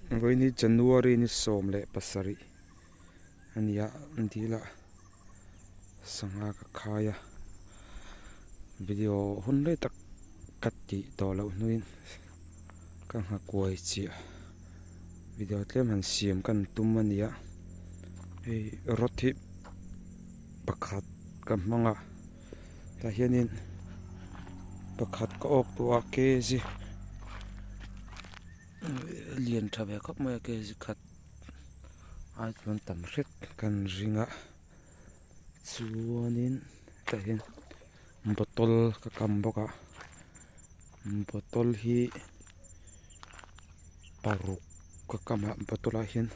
Vawiin January ni 17 a ni a, dil ah sangha ka khai a, video hun rei tak ka tih tawh loh hnuin ka nghakuai chiah video tlem han siam ka han tum a ni a, hei rod hi pakhat ka hmang a tah hianin pakhat ka awk tawh a kg lian tha ve khawp mai a kg khat ai chuan tam hret kan ring a chuanin tah hian bottle ka kam bawk a bottle hi paruk ka kam a bottle ah hian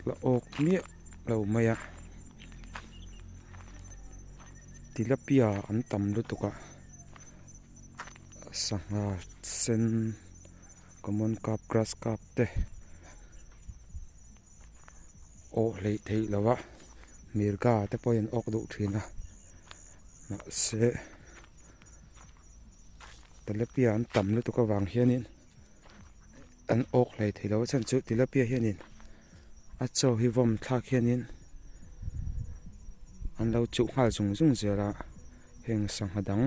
la awk miah lo mai a tilapia an tam lutuk a sangha sen common carp grass carp te awh hleih theih loh a mirga te pawhin an awk duh thin a mahse tilapia an tam lutuk avang hianin an awk hlei thei lo a chhan chu tilapia hianin a chaw hi vawm thlak hianin an lo chuh nghal zung zung zel a heng sangha dang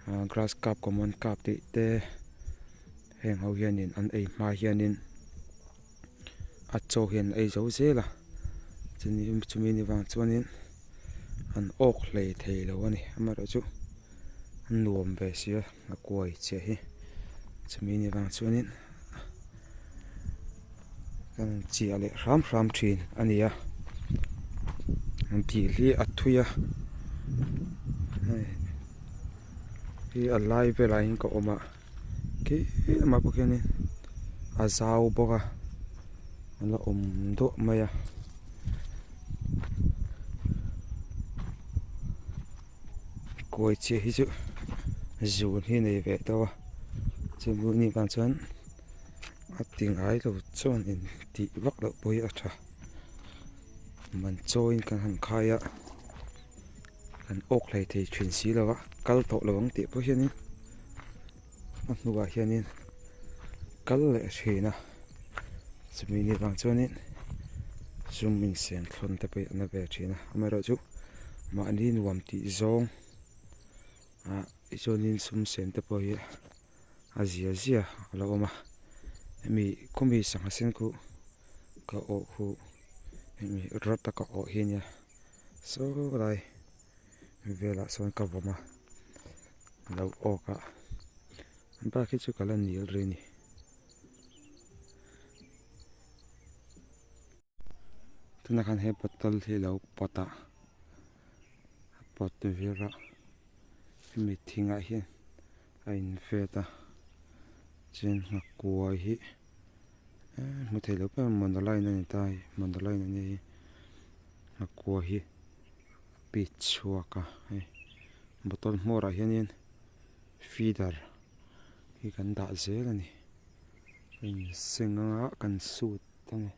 ah grass carp common carp tih te heng ho hianin an ei hma hianin a chaw hian an ei zo zel a chumi ni vang chuanin an awk hlei thei lo a ni amaherawhchu a nuam ve si a a kuai chiah hi chumi ni vang chuanin kan chiah leh hram hram thin a ni a an tih hi a thui a hei hi a lai velah hian ka awm a keimah pawh khianin a zau bawk a a la awm duah mai a. Kuai chiah hi chu zun hi a nei ve deuh a chumi ni vang chuan a ti ngai lo chuan in tih vak loh pawh hi a tha man chawiin kan han khai a kan awk hlei thei thin si lo a kal tawh lo ang tih pawh hianin a hnuah hianin kal leh thin a chumi ni vang chuanin sum insen thlawn te pawh hi a na ve thin a amaherawhchu mahni nuam tih zawng ah tichuanin sum sen te pawh hi a zia zia a lo awm a hemi khawmi sangha sen khu ka awh khu hemi rod a ka awh hi a nia saw lai velah sawn ka vawm a lo awk a bak hi chu ka la nil rih a ni. Tunah khan he bottle hi a lo pawt a a pawt vir a hemi thingah hian a in vet a chuan nghakuai hi hmu thei lo ber monoline a ni ta hei monoline a nia hei nghakuai hi a pit chhuak a hei bottle hmawrah hianin feeder hi kan dah zel a ni a inseng anga kan sut a ni.